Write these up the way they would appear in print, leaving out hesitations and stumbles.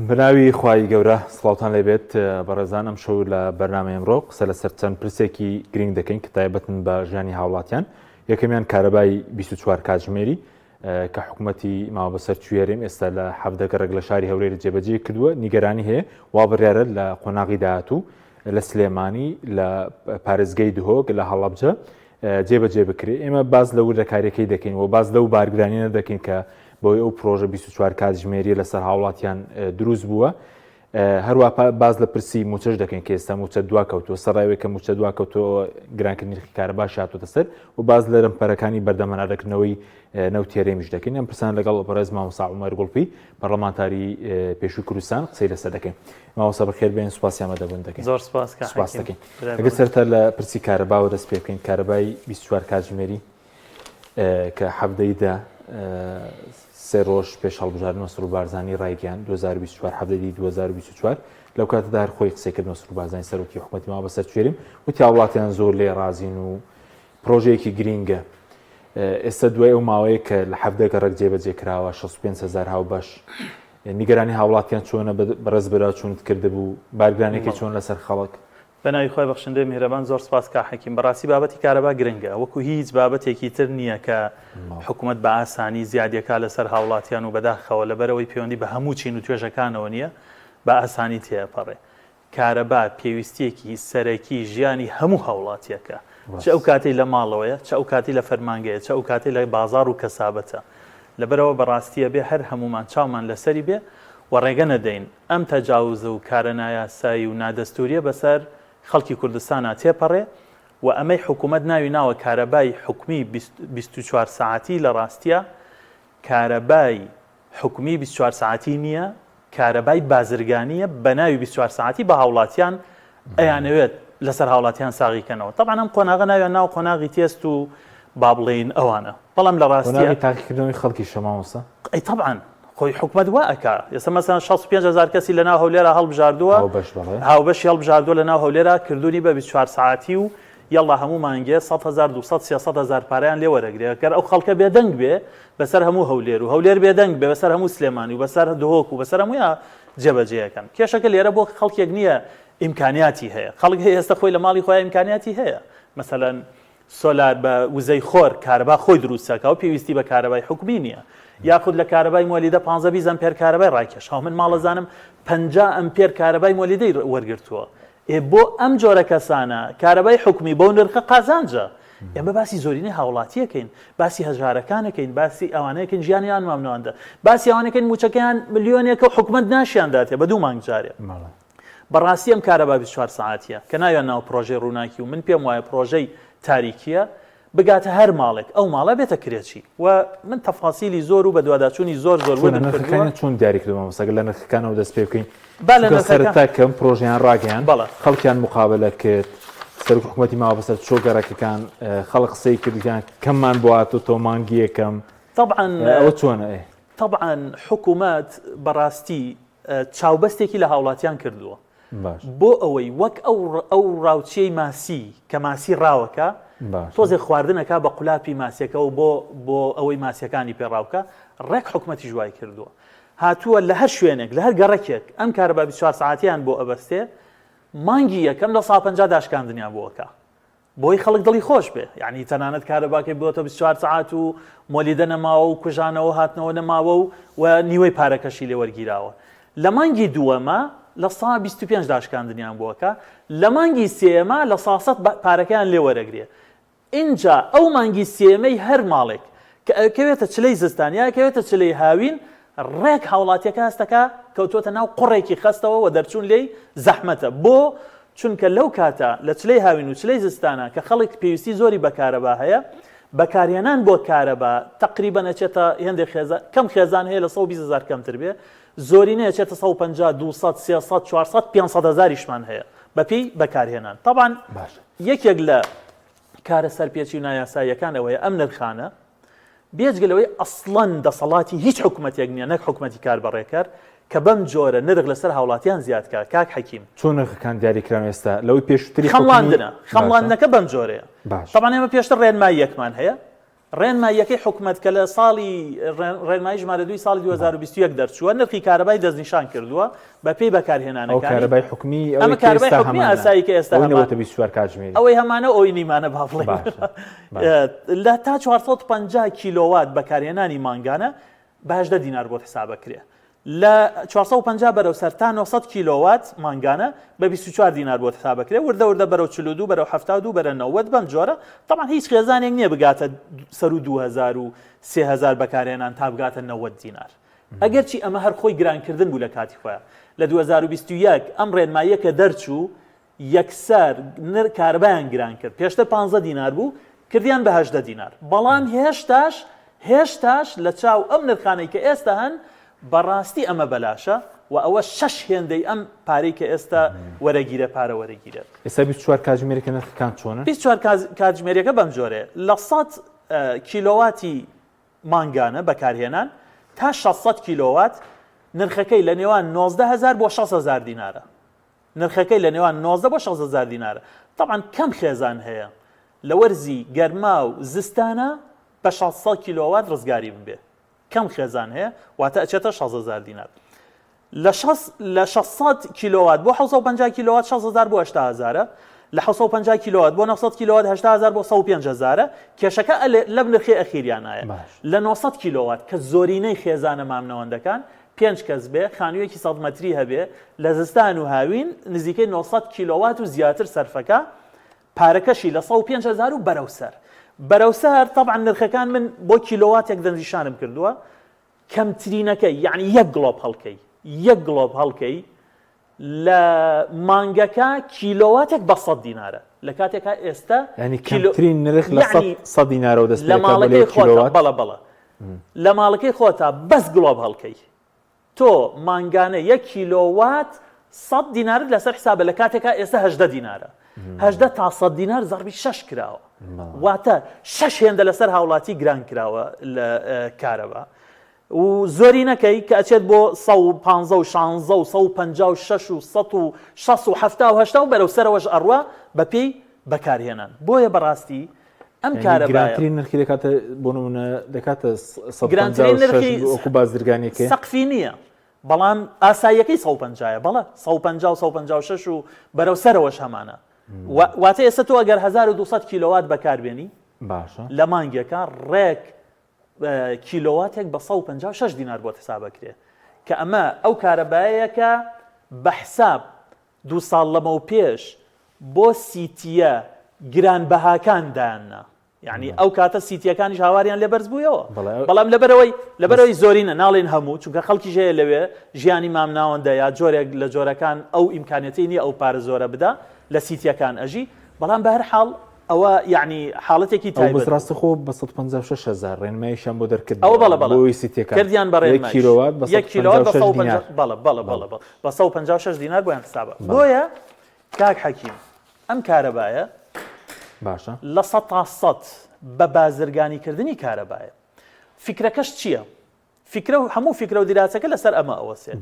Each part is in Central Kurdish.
بەناوی خوای گەورە سڵاوتان لێبێت بەڕێزان ئەم شەو لە بەرنامەی ئەمڕۆ قسە لەسەر چەند پرسێکی گرنگ دەکەین کە تایبەتن بە ژیانی هاوڵاتیان یەکەمیان کارەبای 24 کاتژمێری کە حکوومەتی ماوە بەسەر چوێریم ئێستا لە حەفدە گەڕک لە شاری هەولێر جێبەجێ کردووە نیگەرانی هەیە وا بڕیارە لە قۆناغی داهاتوو لە سلێمانی لە پارێزگەی دهۆک لە هەڵەبجە جێبەجێ بکرێت ئێمە باس لە وردەکاریەکەی دەکەین و باس لەو بارگرانیە دەکەین کە بەوەی ئەو پرۆژە 24 کاتژمێریە لەسەر هاوڵاتیان دروست بووە هەروە باز لە پرسی موچەش دەکەین کە ئێستا موچە دوا کەوتووە سەرڕای کە موچە دوا کەوتووە گرانکردنی نرخی کارەبا هاتووەتە سەر و باز لە رەمپەرەکانی بەردەم هەناردەکردنەوەی نەوتی هەرێمیش دەکەین ئەم پرسان لەگەڵ بەڕێز مامۆستا عومەر گوڵپی پەرلەمانتاری پێشووی کوردستان قسەی لەسەر دەکەین مامۆستا بەخێر بێن سوپاسی ئامادەبوون دەکەین زۆر سپاس سپاس دەکەین ئەگەر سەرتا لە پرسی کارەباوە دەست پێ بکەین کارەبای 24 کاتژمێری کە حەفتەی دە سێ ڕۆژ پێش هەڵبژاردن مەسرور بارزانی ڕایگەیاند 2024 حەفتەی 2024 لەو کاتەدا هەر خۆی قسەی کرد مەسرور بارزانی سەرۆکی حکوومەتی ماوە بەسەر چوێریم وتی هاوڵاتیان زۆر لێ ڕازین و پرۆژەیەکی گرینگە ئێستا دوای ئەو ماوەیە کە لە حەفتە گەڕەک جێبەجێ کراوە 65 هزار هاوبەش نیگەرانی هاوڵاتیان چۆنە بەڕێز بەراچوونت کردبوو بارگرانێکی چۆن لەسەر خەڵک بەناوی خوای بەخشندەی میهرەبان زۆر سپاس کاک حەکیم بەڕاستی بابەتی کارەبا گرنگە وەکو هیچ بابەتێکی تر نییە کە حکومەت بە ئاسانی زیادیەکا لەسەر هاوڵاتیان و بەداخەوە لەبەرئەوەی پەیوەندی بە هەموو چین و توێژەکانەوە نییە بە ئاسانی تێئەپەڕێ کارەبا پێویستیەکی سەرەکی ژیانی هەموو هاوڵاتیەکە چ ئەو کاتەی لە ماڵەوەیە چ ئەو کاتی لە فەرمانگەیە چ ئەو کاتەی لە بازاڕ و کەسابەتە لەبەرئەوە بەڕاستی ئەبێ هەر هەموومان چاومان لەسەری بێ و ڕێگە نەدەین ئەم تەجاوز و کارە نایاسایی و نادەستوریە بەسەر خەڵکی کوردستانا تێپەڕێ و ئەمەی حکومەت ناوی ناوە کارەبای حکومی 24 سەعاتی لە ڕاستیا کارەبای حکومی 24 سەعاتی نییە کارەبای بازرگانیە بە ناوی 24 سەعاتی بە هاوڵاتیان ئەیانەوێت لەسەر هاوڵاتیان ساغی کەنەوە تەبعەن ئەم قۆناغە ناویان ناوە قۆناغی تێست و با بڵێین ئەوانە بەڵام لە ڕاستیا قۆناغی تاقیکردنەوەی خەڵکیشە مامۆستا؟ ئەی تەبعەن خۆی حکومەت وا ئەکا ئێستا مەسەلەن 65 هەزار کەسی لە ناو هەولێرا هەڵبژاردووە هاوبەش بەڵێ هاوبەشی هەڵبژاردووە لە ناو هەولێرا کردوونی بە 24 سەعاتی و یەڵا هەموو مانگێ 100 هەزار 200 300 هەزار پارەیان لێ وەرەگرێ گەر ئەو خەڵکە بێدەنگ بێ بەسەر هەموو هەولێر و هەولێر بێدەنگ بێ بەسەر هەموو سلێمانی و بەسەر دهۆک و بەسەر هەموویا جێبەجێ ئەکەن کێشەکە لێرە بۆ خەڵکێک نییە ئیمکانیاتی هەیە خەڵک هەیە ئێستا خۆی لە ماڵی خۆیان ئیمکانیاتی هەیە مەسەلەن سۆلار بە وزەی خۆر کارەبا خۆی دروست ئەکا و پێویستی بە کارەبای حکومی نییە یاخود لە کارەبای مۆلیدە 15 20 ئەمپێر کارەبای ڕاکێشاوە من ماڵەزانم 50 ئەمپێر کارەبای مۆلیدەی وەرگرتووە ئێ بۆ ئەم جۆرە کەسانە کارەبای حکومی بەو نرخە قازانجە ئێمە باسی زۆرینەی هاوڵاتیەکەین باسی هەژارەکانەکەین باسی ئەوانەیەکەین ژیانیان مامناوەندە باسی ئەوانەکەین موچەکەیان ملیۆنێکە و حکومەت ناشیان داتێ بە دوو مانگ جارێ بەڕاستی ئەم کارەبا 24 سەعاتیە کە ناویان ناوە پڕۆژەی ڕووناکی و من پێم وایە پڕۆژەی تاریکیە بگاتە هەر ماڵێک ئەو ماڵە بێتە کرێچی و من تەفاسیلی زۆر و بەدواداچوونی زۆر زۆر وردم کردووە. نرخەکانیان چۆن دیاری کردووە مامۆستا گەر لە نرخەکانەوە دەست پێ بکەین با لە چونکە نرخەکان سەرەتا کە ئەم پڕۆژەیان ڕاگەیاند بەڵێ. خەڵکیان مقابەلە کرد سەرۆکی حکوومەتی ماوە بەسەر چۆ گەڕەکەکان خەڵک قسەی کرد وتیان کەممان بۆ هاتۆتەوە مانگی یەکەم تەبعەن ئەوە چۆنە ئێ؟ تەبعەن حکوومەت بەڕاستی چاوبەستێکی لە هاوڵاتیان کردووە بۆ ئەوەی وەک ئەو ئەو ڕاوچیەی ماسی کە ماسی ڕاوەکە تۆزێک خواردنەکە بە قولاپی ماسیەکەەوە بۆ بۆ ئەوەی ماسیەکانی پێ ڕاوکە ڕێک حکومەتی ژوای کردووە هاتووە لە هەر شوێنێک لە هەر گەڕەکێک ئەم کارەبا 24 ساعتیان بۆ ئەبەستێ مانگی یەکەم لە 150 داشکاندنیان بۆکە بۆی خەڵک دڵی خۆش بێ یعنی تەنانەت کارەباکەی بۆتە 24 سەعات و مۆلیدە نەماوە و کوژانەوە هاتنەوە نەماوە و و نیوەی پارەکەشی لێ وەرگیراوە لە مانگی دووەمە لە سا 25 داشکاندنیان بۆکە لە مانگی سێیەمە لە سا سەد پارەکەیان لێ وەرەگرێ ئینجا ئەو مانگی سێیەمەی هەر ماڵێک کە ئەکەوێتە چلەی زستان یا ئەکەوێتە چلەی هاوین ڕێک هاوڵاتیەکە هەستەکا کەوتووەتە ناو قوڕێکی خەستەوە و دەرچوون لێی زەحمەتە بۆ؟ چونکە لەو کاتە لە چلەی هاوین و چلەی زستانا کە خەڵک پێویستی زۆری بە کارەبا هەیە بەکارهێنان بۆ کارەبا تەقریبەن ئەچێتە هێندێک خێزان کەم خێزان هەیە لە 120 هەزار کەمتر بێ زۆرینە ئەچێتە 150 200 300 400 500 هەزاریشمان هەیە بەپێی بەکارهێنان تەبعەن باشە یەکێک لە کارە سەرپێچی و نایاساییەکان ئەوەیە ئەم نرخانە بێجگە لەوەی ئەسڵەن دەسەڵاتی هیچ حکومەتێک نییە نەک حکومەتی کاربەڕێکەر کە بەم جۆرە نرخ لەسەر هاوڵاتیان زیاد کا کاک حەکیم. چۆن نرخەکان دیاری کراون ئێستا لەوەی پێشووتری حکومی خەمڵاندنە باشە خەمڵاندنەکە بەم جۆرەیە باشە. تەبعەن ئێمە پێشتر ڕێنماییەکمان هەیە. ڕێنماییەکەی حکومەت کە لە ساڵی ڕێنمایی ژمارە دووی ساڵی 2021 دەرچووە نرخی کارەبای دەستنیشان کردووە بە پێی بەکارهێنانەکانی. ئەو کارەبای حکومی ئەمە کارەبای حکومی ئاسایی کە ئێستا هەمانە 24 کاتژمێری ئەوەی هەمانە ئەوی نیمانە با بڵێین لە تا 450 کیلۆوات بەکارهێنانی مانگانە بە 18 دینار بۆت حسابەکرێ لە 450 بەرەو سەر تا 900 کیلۆوات مانگانە بە 24 دینار بۆت حسابەکرێ وردە وردە بەرەو 42 بەرەو 72 بەرە 90 بەم جۆرە تەبعەن هیچ خێزانێک نییە بگاتە سەرو 2000 و 3000 بەکارهێنان تا بگاتە 90 دینار ئەگەرچی ئەمە هەر خۆی گرانکردن بوو لە کاتی خۆیا لە 2021 ئەم ڕێنماییە کە دەرچوو یەکسەر نر کارەبایان گران کرد پێشتر 15 دینار بوو کردیان بە 18 دینار بەڵام هێشتاش هێشتاش لە چاو ئەم نرخانەی کە ئێستا هەن بەڕاستی ئەمە بەلاشە و ئەوە شەش هێندەی ئەم پارەی کە ئێستا وەرەگیرە پارە وەرەگیرێت. ئێستا 24 کاتژمێرەکە نرخەکان چۆنن؟ 24 کاتژمێرەکە بەم جۆرەیە لە 100 کیلۆواتی مانگانە بەکارهێنان تا 600 کیلۆوات نرخەکەی لە نێوان 19 هەزار بۆ 6 هەزار دینارە. نرخەکەی لە نێوان 19 بۆ 6 هەزار دینارە. تەبعەن کەم خێزان هەیە لە وەرزی گەرما و زستانە بە 600 کیلۆوات ڕزگاری ببێ. کەم خێزان هەیە واتە ئەچێتە 6 هەزار دینار. لە شەست لە 600 کیلۆوات بۆ 750 کیلۆوات 6 هەزار بۆ 80 هەزارە. لە 750 کیلۆوات بۆ 900 کیلۆوات 80 هەزار بۆ 105 هەزارە. کێشەکە لەم نرخەی ئەخیریانایە. لە 900 کیلۆوات کە زۆرینەی خێزانە مامنەوەندەکان پێنج کەس بێ، خانوویەکی سەد مەتری هەبێ، لە زستان و هاوین نزیکەی 900 کیلۆوات و زیاتر سەرفەکا، پارەکەشی لە 105 هەزار و بەرەو سەر. بەرەو سەر تەبعەن نرخەکان من بۆ کیلۆواتێک دەستنیشانم کردووە، کەمترینەکەی یەعنی یەک گڵۆپ هەڵکەی، یەک گڵۆپ هەڵکەی لە مانگەکە کیلۆواتێک بە سەد دینارە لە کاتێکا ئێستا یعنی کەمترین نرخ لە سەد دینارەوە دەست لە ماڵەکەی خۆتا بەڵە بەڵە لە ماڵەکەی خۆتا بەس گڵۆپ هەڵکەی تۆ مانگانە یەک کیلۆوات سەد دینارت لەسەر حسابە لە کاتێکا ئێستا هەژدە دینارە هەژدە تا سەد دینار زەڕبی شەش کراوە واتە شەش هێندە لەسەر هاوڵاتی گران کراوە لە کارەبا و زۆری نەکەی کە ئەچێت بۆ 115 و 16 و 156 و 160 و 70 و 80 و بەرەو سەرەوەش ئەڕوا بەپێی بەکارهێنان بۆیە بەڕاستی ئەم کارەبایە گرانترین نرخی دەکاتە بۆ نمونە دەکاتە گرانترین نرخی وەکو بازرگانیەکەی سەقفی نییە بەڵام ئاساییەکەی 150 ە بەڵێ 150 و 156 و بەرەو سەرەوەش هەمانە واتە ئێستا تۆ ئەگەر 1200 کیلۆوات بەکاربێنی باشە لە مانگێکە ڕێک کیلۆواتێک بە 156 دینار بۆت حساب ئەکرێ کە ئەمە ئەو کارەبایەیە کە بە حساب دوو ساڵ لەمەوپێش بۆ سیتییە گرانبەهاکان دایاننا یعنی ئەو کاتە سیتیەکانیش هاواریان لێ بەرز بوویەوە بەڵام لەبەرەوەی لەبەرەوەی زۆرینە ناڵێن هەموو چونکە خەڵکیش هەیە لەوێ ژیانی مامناوەندە یا جۆرێک لە جۆرەکان ئەو ئیمکانەتی نییە ئەو پارە زۆرە بدا لە سیتیەکان ئەژی بەڵام بە هەر حاڵ ئەوە یعنی حاڵەتێکی تایبەت بەس ڕاستە خۆ بە 156 هەزار ڕێنماییشیان بۆ دەرکرد ئەوە بەڵێ بەڵێ بۆی سیتیەکان کردیان بە ڕێنمایش کیلۆوات بە یەک کیلۆوات بە 156 دینار بەڵێ بەڵێ بەڵێ بەڵێ بە 156 دینار بۆیان حسابە بۆیە کاک حەکیم ئەم کارەبایە باشە 100% بە بازرگانیکردنی کارەبایە فیکرەکەش چییە؟ فیکرە و هەموو فیکرە و دیراسەکە لەسەر ئەمە ئەوەسێت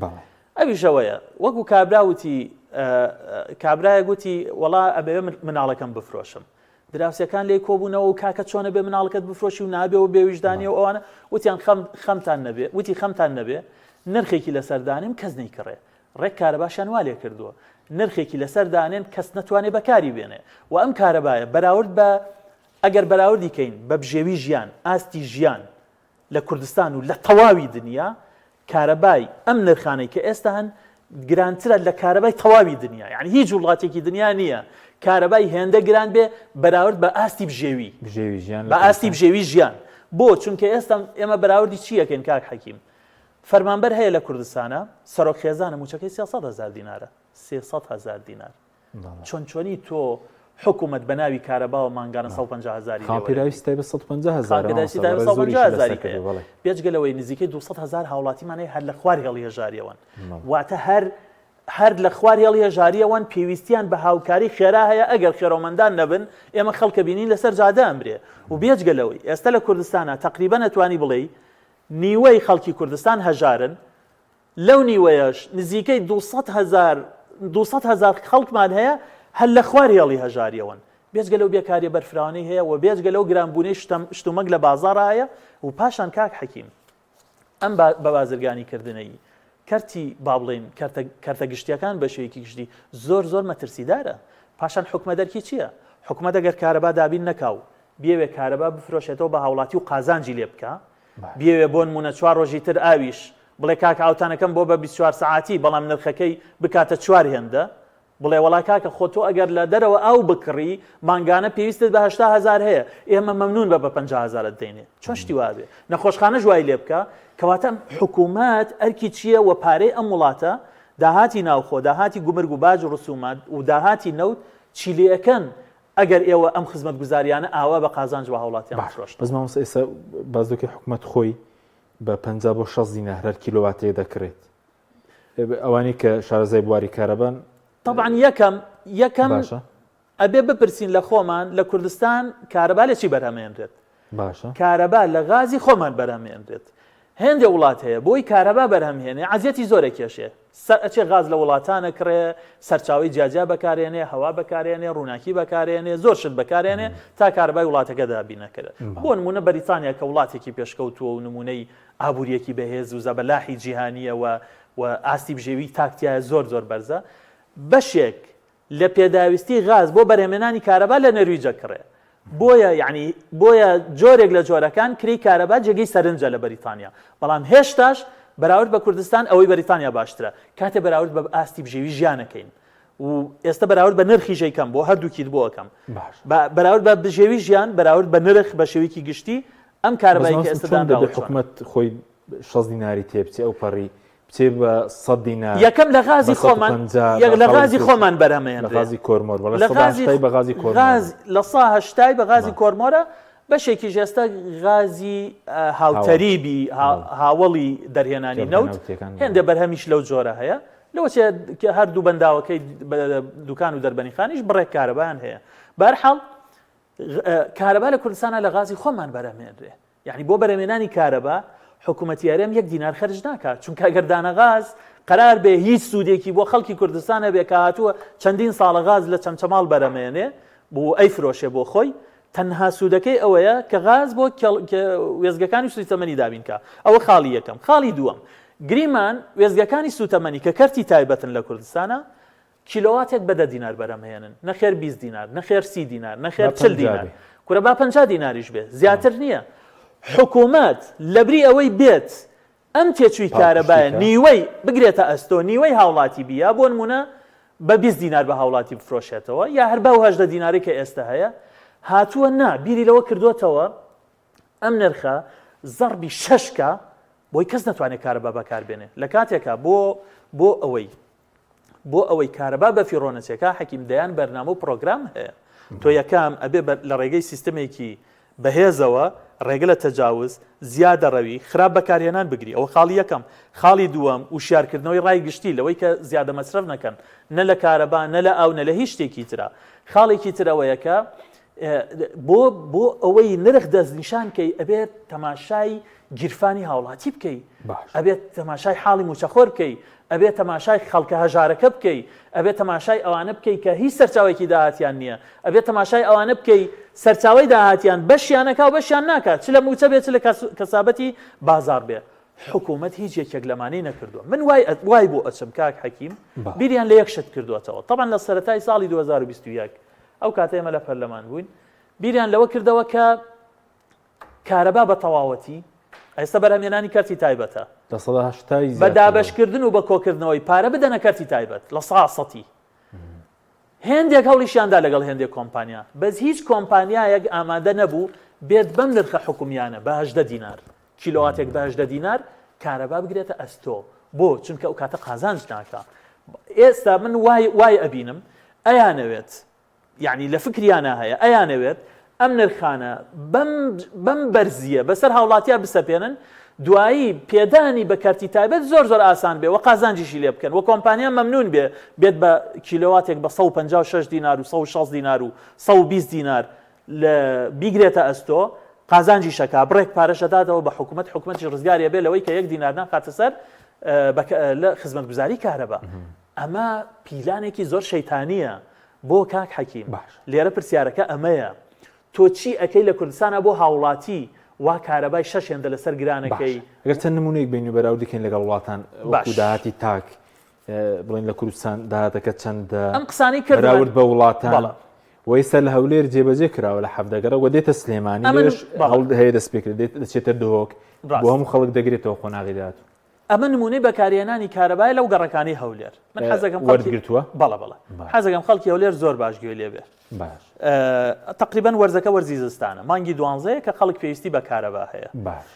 ئەویش ئەوەیە وەکو کابرا وتی کابرایە گوتی وەڵا ئەبێ مناڵەکەم بفرۆشم دراوسەکان لێ کۆبوونەوە و کاکە چۆنە بێ مناڵەکەت بفرۆشی و نابێ و بێویژدانی و ئەوانە وتیان خەم خەمتان نەبێ وتی خەمتان نەبێ نرخێکی لەسەر دانێم کەس نەیکڕێ ڕێک کارەباشیان وا لێ کردووە نرخێکی لەسەر دانێن کەس نەتوانێ بەکاری بێنێ و ئەم کارەبایە بەراورد بە ئەگەر بەراوردی کەین بە بژێوی ژیان ئاستی ژیان لە کوردستان و لە تەواوی دنیا کارەبای ئەم نرخانەی کە ئێستا هەن گرانترە لە کارەبای تەواوی دنیا یعنی هیچ وڵاتێکی دنیا نییە کارەبای هێندە گران بێ بەراورد بە ئاستی بژێوی بژێوی ژیان بە ئاستی بژێوی ژیان بۆ چونکە ئێستا ئێمە بەراوردی چی ئەکەین کاک حەکیم فەرمانبەر هەیە لە کوردستانە سەرۆک خێزانە موچەکەی 300 هەزار دینارە 300 هەزار دینار چۆن چۆنی تۆ حکومەت بە ناوی کارەباوە مانگانە 150 هەزاری خاوەن پێداویستی تایبەت 150 هەزار پێداویستی تایبەت 150 هەزاری هەیە بێجگە لەوەی نزیکەی 200 هەزار هاوڵاتیمان هەیە هەر لە خوار هێڵی هەژاریەوەن واتە هەر هەر لە خوار هێڵی هەژاریەوەن پێویستیان بە هاوکاری خێرا هەیە ئەگەر خێرۆمەندان نەبن ئێمە خەڵکە بینین لەسەر جادە ئەمرێ و بێجگە لەوەی ئێستا لە کوردستانە تقریبا ئەتوانی بڵێی نیوەی خەڵکی کوردستان هەژارن لەو نیوەیەش نزیکەی 200 هەزار 200 هەزار خەڵکمان هەیە هەر لە خوار هێڵی هەژاریەوەن. بێجگە لەو بێکاریە بەرفراوانەی هەیە و بێجگە لەو گرانبوونەی شتومەک لە بازاڕا هەیە و پاشان کاک حەکیم ئەم بە بازرگانی کردنەی کەرتی با بڵێین کەرتە گشتیەکان بە شێوەیەکی گشتی زۆر زۆر مەترسیدارە. پاشان حکومەت ئەرکی چییە؟ حکومەت ئەگەر کارەبا دابین نەکا و بیەوێ کارەبا بفرۆشێتەوە بە هاوڵاتی و قازانجی لێ بکا، بیەوێ بۆ نموونە چوار ڕۆژی تر ئاویش بڵێ کاکە ئاوتانەکەم بۆ بە 24 سەعاتی بەڵام نرخەکەی بکاتە چوار هێندە، بڵێ وەڵا کاکە خۆ تۆ ئەگەر لە دەرەوە ئاو بکڕی مانگانە پێویستت بە 80 هەزار هەیە ئێمە مەمنون بە بە 50 هەزارت دەینێ چۆن شتی وابێ نەخۆشخانەش وای لێ بکە کەواتە حکوومەت ئەرکی چییە و پارەی ئەم وڵاتە داهاتی ناوخۆ داهاتی گومرگ و باج و ڕسومات و داهاتی نەوت چی لێ ئەکەن ئەگەر ئێوە ئەم خزمەتگوزاریانە ئاوا بە قازانج بە هاوڵاتیان باش بفرۆشن. بەس مامۆستا ئێستا باس دەکەی حکومەت خۆی بە 50 بۆ 60 دینار هەر کیلۆواتێک دەکڕێت ئەوانەی کە شارەزای بواری کارەبان طبعا یەکەم یەکەم باشە ئەبێ بپرسین لە خۆمان لە کوردستان کارەبا لە چی بەرهەمێنرێت باشە کارەبا لە غازی خۆمان بەرهەمێنرێت هێندێ وڵات هەیە بۆی کارەبا بەرهەمهێنێ عەزیەتی زۆرە کێشێ سەر ئەچێ غاز لە وڵاتانە کڕێ سەرچاوی جیاجیا بەکارێنێ هەوا بەکارێنێ ڕووناکی بەکارێنێ زۆر شت بەکارێنێ تا کارەبای وڵاتەکە دابینەکرێت بۆ نمونە بەریتانیا کە وڵاتێکی پێشکەوتووە و نمونەی ئابوورییەکی بەهێز و زەبەلاحی جیهانییە و و ئاستی بژێوی تاک تیایا زۆر زۆر بەرزە، بەشێک لە پێداویستی غاز بۆ بەرهەمێنانی کارەبا لە نەرویج ئەکڕێ. بۆیە یەعنی بۆیە جۆرێک لە جۆرەکان کرێی کارەبا جێگەی سەرنجە لە بەریتانیا. بەڵام هێشتاش بەراورد بە کوردستان ئەوەی بەریتانیا باشترە. کاتێ بەراورد بە ئاستی بژێوی ژیان ئەکەین و ئێستە بەراورد بە نرخیش ئەیکەم بۆ هەردووکیت بۆ ئەکەم. باشە. بەراورد بە بژێوی ژیان، بەراورد بە نرخ بە شێوەیەکی گشتی ئەم بەس کارەبای کە مامۆستا ئێستا چۆن دەبێ دانراوە چۆنە؟ حکومەت خۆی 60 دیناری تێ بچێ ئەو پەڕی بچێ بە 100 دینار یەکەم لە بە غازی خۆمان 150 یەک بە لە خەڵک غازی فرۆشی خۆمان لە بەرهەمێنرێ غازی کۆرمۆر بەڵێ لە غازی 180 بە غازی کۆرمۆرە غاز 80% بە غازی بەڵێ. کۆرمۆرە بەشێکیش ئێستا غازی هاوەڵ هاوتەریبی بەڵێ هاوەڵی دەرهێنانی جەبهە نەوت نەوتیەکان بەڵێ. هێندێ بەرهەمیش لەو جۆرە هەیە لەوەچێ هەردوو بەنداوەکەی دوکان و دەربەنیخانیش بڕێک کارەبایان هەیە بەهەرحاڵ کارەبا لە کوردستانە لە غازی خۆمان بەرهەمێنرێ یعنی بۆ بەرهەمێنانی کارەبا حکوومەتی هەرێم یەک دینار خەرج ناکات چونکە ئەگەر دانەغاز قرار بێ هیچ سوودێکی بۆ خەڵکی کوردستان هەبێ کە هاتووە چەندین ساڵە غاز لە چەمچەماڵ بەرەمێنێ بۆ ئەیفرۆشێ بۆ خۆی تەنها سوودەکەی ئەوەیە کە غاز بۆ وێزگەکانی سووتەمەنی دابینکە ئەوە خاڵی یەکەم خاڵی دووەم گریمان وێزگەکانی سووتەمەنی کە کەرتی تایبەتن لە کوردستانە کیلۆواتێک بە دە دینار بەرهەم هێنن، نەخێر 20 دینار، نەخێر 30 دینار، نەخێر با 40 پەنجا دینار، بێ. کورە با 50 دیناریش بێ، زیاتر نییە. حکوومەت لەبری ئەوەی بێت ئەم تێچووی پاڵپشتی کارەبایە کە. نیوەی بگرێتە ئەستۆ، نیوەی هاوڵاتی بییا، بۆ نموونە بە 20 دینار بە هاوڵاتی بفرۆشێتەوە یا هەر بەو 18 دینارەی کە ئێستە هەیە، هاتووە نا، بیری لەوە کردۆتەوە ئەم نرخە زەڕبی شەش کا بۆی کەس نەتوانێت کارەبا بەکار بێنێ، لە کاتێکا بۆ بۆ ئەوەی بۆ ئەوەی کارەبا بەفیڕۆ نەچێ کا حەکیم دەیان بەرنامە و پڕۆگرام هەیە تۆ یەکەم ئەبێ لە ڕێگەی سیستمێکی بەهێزەوە ڕێگە لە تەجاوز زیادەڕەوی خراپ بەکارهێنان بگری ئەوە خاڵی یەکەم خاڵی دووەم وشیارکردنەوەی ڕای گشتی لەوەی کە زیادە مەسرەف نەکەن نە لە کارەبا نە لە ئاو نە لە هیچ شتێکی ترا خاڵێکی تر ئەوەیە کە بۆ بۆ ئەوەی نرخ دەستنیشان کەی ئەبێت تەماشای گیرفانی هاوڵاتی بکەی ئەبێت تەماشای حاڵی موچەخۆر بکەی ئەبێت تەماشای خەڵکە هەژارەکە بکەی ئەبێت تەماشای ئەوانە بکەی کە هیچ سەرچاوێکی داهاتیان نییە ئەبێت تەماشای ئەوانە بکەی سەرچاوی داهاتیان بەشیانەکە و بەشیان ناکات چ لە موچە بێت چ لە کەسابەتی بازار بێ حکوومەت هیچ یەکێک لەمانەی نەکردووە من وای وای بۆ ئەچم کاک حەکیم بیریان لە یەک شت کردووەتەوە طبعا لە سەرەتای ساڵی 2021 ئەو کاتە ئێمە لە پەرلەمان بووین بیریان لەوە کردەوە کە کارەبا بە تەواوەتی ئێستا بەرهەمێنانی کەرتی تایبەتە 80% بە دابەشکردن و بە کۆکردنەوەی پارە بدەنە کەرتی تایبەت لە سا سەتی هێندێک هەوڵیشیاندا لەگەڵ هێندێک کۆمپانیا بەس هیچ کۆمپانیایەک ئامادە نەبوو بێت بەم نرخە حکومیانە بە هەژدە دینار کیلۆواتێک بە هەژدە دینار کارەبا بگرێتە ئەستۆ بۆ چونکە ئەو کاتە قازانج ناکا ئێستا من وای وای ئەبینم ئەیانەوێت یعنی لە فکریانە هەیە ئەیانەوێت ئەم نرخانە بەم بەم بەرزیە بەسەر هاوڵاتیا بسەپێنن دوایی پێدانی بە کەرتی تایبەت زۆر زۆر ئاسان بێ و قازانجیشی لێ بکەن و کۆمپانیا مەمنون بێ بێت بە کیلۆواتێک بە 156 دینار و 160 دینار و 120 دینار لە بیگرێتە ئەستۆ قازانجیش ئەکا بڕێک پارەش ئەداتەوە بە حکومەت حکومەتیش ڕزگاری ئەبێ لەوەی کە یەک دینار ناخاتە سەر لە خزمەتگوزاری کارەبا ئەمە پیلانێکی زۆر شەیتانیە. بۆ کاک حەکیم باش. لێرە پرسیارەکە ئەمەیە تۆ چی ئەکەی لە کوردستانا بۆ هاوڵاتی وا کارەبای شەش هێندە لەسەر گرانەکەی؟ باشە گەر چەند نمونەیەک بین و بەراوردی کەین لەگەڵ وڵاتان وەکو باش. داهاتی تاک بڵێن لە کوردستان داهاتەکە چەندە ئەم قسانەی کردمان بەراورد بە وڵاتان بەڵێ. و ئێستا لە هەولێر جێبەجێ کراوە لە 17 گەڕەک و دێتە سلێمانی ئەمن لێش بەڵێ. هەوڵ هەیە دەست پێکرێت دێت دەچێتە دهۆک بۆ ڕاست. هەموو خەڵک دەگرێتەوە قۆناغی داهاتوو. ئەمە نمونەی بەکارهێنانی کارەبایە لەو گەڕەکانەی هەولێر من حەزەکەم خەڵکی وەرگرتووە؟ بەڵێ بەڵێ باش. حەزەکەم خەڵکی هەولێر زۆر باش گوێ لێ بێ باش. تەقریبەن وەرزەکە وەرزی زستانە مانگی دوانزەیە کە خەڵک پێویستی بە کارەبا هەیە باش.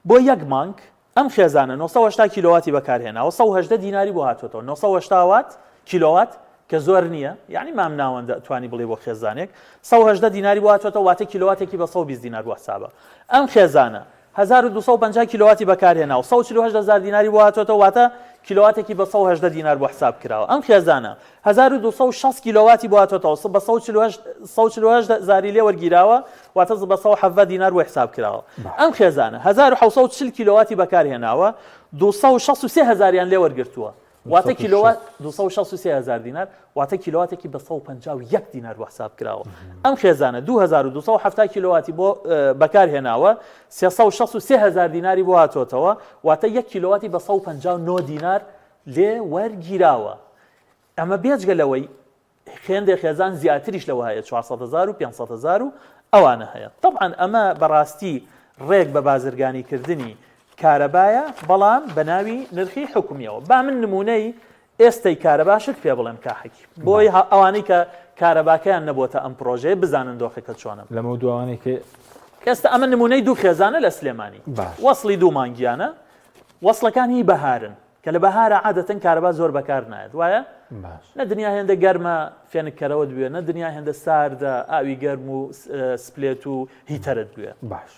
بۆ یەک مانگ ئەم خێزانە 980 کیلۆواتی بەکارهێناوە 118 دیناری بۆ هاتووەتەوە 980 وات کیلۆوات کە زۆر نییە یعنی مام ناوەندە توانی بڵێ بۆ خێزانێک 118 دیناری بۆ هاتووەتەوە واتە کیلۆواتێکی بە 120 دینار بۆ حسابە ئەم خێزانە 1250 کیلۆواتی بەکارهێنا و 148 هەزار دیناری بۆ هاتووەتەوە واتە کیلۆواتێکی بە 118 دینار بۆ حساب کراوە ئەم خێزانە 1260 کیلۆواتی بۆ هاتووەتەوە بە 148 هەزاری لێ وەرگیراوە واتە بە 117 دینار بۆ حساب کراوە ئەم خێزانە 1740 کیلۆواتی بەکارهێناوە 263 هەزاریان لێ وەرگرتووە واتە کیلۆوات 263 هەزار دینار واتە کیلۆواتێکی بە 151 دینار بۆ حساب کراوە ئەم خێزانە 2270 کیلۆواتی بۆ بەکار هێناوە 363 هەزار دیناری بۆ هاتۆتەوە واتە یەک کیلۆواتی بە 159 دینار لێ وەرگیراوە ئەمە بێجگە لەوەی هێندێ خێزان زیاتریش لەوە هەیە 400 هەزار و 500 هەزار و ئەوانە هەیە طبعا ئەمە بەڕاستی ڕێک بە بازرگانی کردنی کارەبایە بەڵام بە ناوی نرخی حکومیەوە با من نمونەی ئێستەی کارەباشت پێ بڵێم کاحەکی بۆی ئەوانەی کە کارەباکەیان نەبووتە ئەم پرۆژەیە بزانن دۆخەکە چۆنە لەمە دوانەی کە ئێستا ئەمە نمونەی دوو خێزانە لە سلێمانی وەصلی دوو مانگیانە وەصلەکان هی بەهارن کە لە بەهارا عادەتەن کارەبا زۆر بەکار نایەت وایە؟ باش. نە دنیا هێندە گەرمە فێنککەرەوەت بوێ نە دنیا هێندە ساردە ئاوی گەرم و split و heater ت بوێ. باش.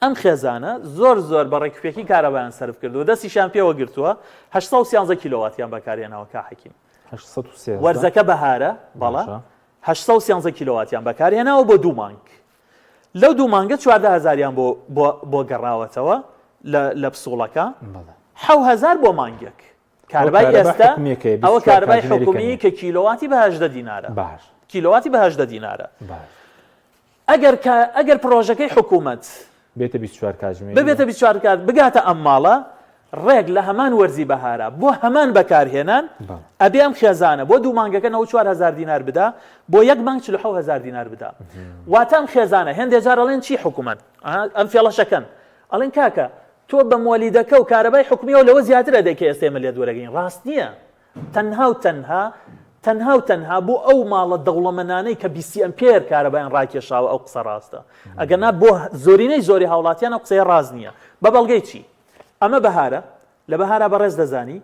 ئەم خێزانە زۆر زۆر بە ڕێکوپێکی کارەبایان سەرف کردووە دەستیشیان پێوە گرتووە 813 کیلۆواتیان بەکارهێناوە کا حەکیم. 813. وەرزەکە بەهارە بەڵێ باشە. 813 کیلۆواتیان بەکارهێناوە بۆ دوو مانگ. لەو دوو مانگە 14 هەزاریان بۆ بۆ بۆ گەڕاوەتەوە لە لە پسوڵەکە بەڵێ. 7000 بۆ مانگێک کارەبای کارەبا ئێستا حکومیەکەیە، ئەوە 24 کارەبای کاتژمێری حکومی کە کە کیلۆواتی بە 18 دینارە باش کیلۆواتی بە 18 دینارە باش ئەگەر کە ئەگەر پڕۆژەکەی حکوومەت بێتە 24 کاتژمێری ببێتە 24 کات بگاتە ئەم ماڵە ڕێک لە هەمان وەرزی بەهارا بۆ هەمان بەکارهێنان بەڵێ. ئەبێ ئەم خێزانە بۆ دوو مانگەکە 94000 دینار بدا بۆ یەک مانگ 47000 دینار بدا واتە ئەم خێزانە هێندێ جار ئەڵێن چی حکوومەت ئەها، ئەم فێڵەشەکەن ئەڵێن کاکە تۆ بە مۆلیدەکە و کارەبای حکومیەوە لەوە زیاتر ئەدەی کە ئێستا ئێمە لێت وەرەگرین ڕاست نییە تەنها و تەنها تەنها و تەنها بۆ ئەو ماڵە دەوڵەمەنانەی کە بیسی ئەمپێر کارەبایان ڕاکێشاوە ئەو قسە ڕاستە ئەگەرنا بۆ زۆرینەی زۆری هاوڵاتیان ئەو قسەیە ڕاست نییە بە بەڵگەی چی ئەمە بەهارە لە بەهارا بەڕێز دەزانی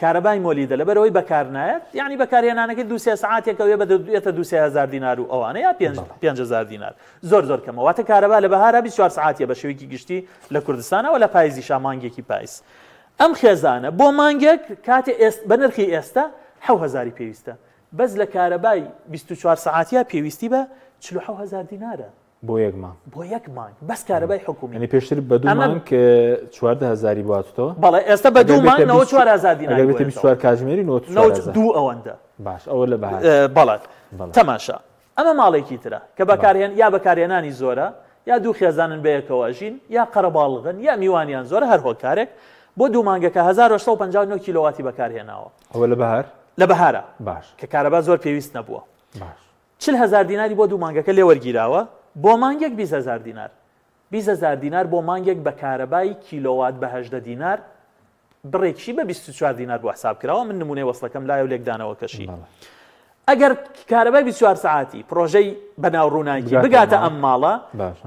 کارەبای مۆلیدە لەبەرەوەی بەکارنایەت یعنی بەکارهێنانەکەی دو سێ سعاتێکە وێ بە دوێتە دو سێ هەزار دینار و ئەوانە یا 5000 دینار زۆر زۆر کەمە واتە کارەبا لە بەهارا 24 سعاتیە بە شێوەیەکی گشتی لە کوردستانەوە لە پایزیشا مانگێکی پایز ئەم خێزانە بۆ مانگێک کاتێ ئێست بە نرخی ئێستا حەو هەزاری پێویستە بەس لە کارەبای 24 سەعاتیا پێویستی بە 46 هەزار دینارە بۆ یەک مانگ بۆ یەک مانگ بەس کارەبای حکومی یعنی پێشتر بە دوو مانگ 14 هەزاری بۆ هاتوتەوە بەڵێ ئێستا بە دوو مانگ 94 هەزار دینار ئەگەر بێتە 24 کاتژمێری 94 هەزار دوو ئەوەندە باش ئەوە لە بەهار بەڵێ تەماشا ئەمە ماڵێکی ترە کە بەکارهێن یا بەکارهێنانی زۆرە یا دوو خێزانن بەیەکەوە ئەژین یا قەرەباڵغن یا میوانیان زۆرە هەر هۆکارێک بۆ دوو مانگەکە 1859 کیلۆواتی بەکارهێناوە. ئەوە لە بەهار؟ لە بەهارا باش. کە کارەبا زۆر پێویست نەبووە. باش. 40 هەزار دیناری بۆ دوو مانگەکە لێ وەرگیراوە بۆ مانگێک 20 هەزار دینار. 20 هەزار دینار بۆ مانگێک بە کارەبای کیلۆوات بە 18 دینار بڕێکیشی بە 24 دینار بۆ حساب کراوە من نمونەی وەسڵەکەم لایە و لێکدانەوەکەشی ئەگەر کارەبای 24 سەعاتی پرۆژەی بەناو ڕووناکی بگاتە ئەم ماڵە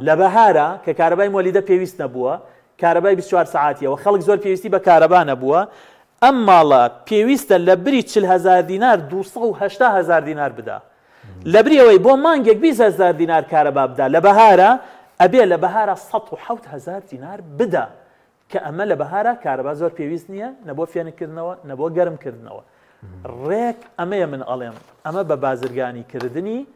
لە بەهارە کە کارەبای مۆلیدە پێویست نەبووە کارەبای 24 سەعاتیەوە خەڵک زۆر پێویستی بە کارەبا نەبووە ئەم ماڵە پێویستە لە بری 40 هزار دینار 280 هزار دینار بدا لە بری ئەوەی بۆ مانگێک 20 هزار دینار کارەبا بدا لە بەهارە ئەبێ لە بەهارە 107 هزار دینار بدا کە ئەمە لە بەهارا کارەبا زۆر پێویست نییە نە بۆ فێنککردنەوە نە بۆ گەرمکردنەوە ڕێک ئەمەیە من ئەڵێم ئەمە بە بازرگانی کردنی